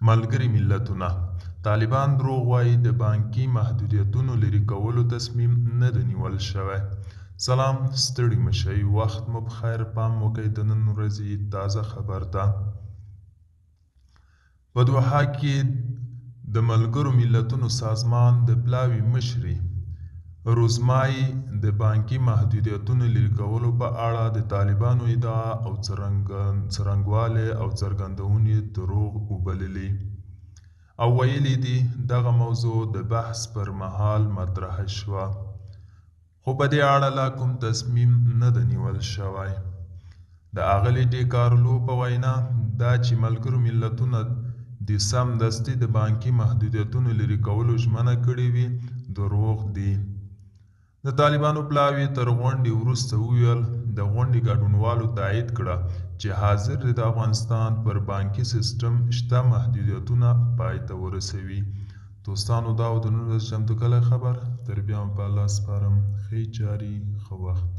ملګري ملتونه، طالبان دروغ وايي، د بانکي محدودیتونو لیرې کولو تصمیم نه دی نیول شوی. سلام، ستړي مه شئ، وخت مو پخیر، پام وکړئ د نن ورځې تازه خبر ته. په دوحه کې د ملګرو ملتونو سازمان د پلاوي مشرې روزمای د بانکي محدودیتونو لیرې کولو په اړه د طالبانو ادعا او څرنګوالی او څرګندونې دروغ وبللې او ویلي دي دغه موضوع د بحث پر مهال مطرح شوه، خو په دې اړه لا کوم تصمیم نه دی نیول شوی. د اغلې ډیکارلو په وینا، دا چې ملګرو ملتونه دې سمدستي د بانکي محدودیتونو لیرې کولو ژمنه کړې وي، دروغ دي. د طالبانو پلاوي تر غونډې وروسته وویل، د غونډې ګډونوالو تایید کړه چې حاضر دي د افغانستان پر بانکي سیسټم شته محدودیتونه پای ته ورسوي. دوستانو دا و د نن ورځې چمتو کړی خبر. تر بیا مو په الله سپارم. ښې چارې، ښه وخت.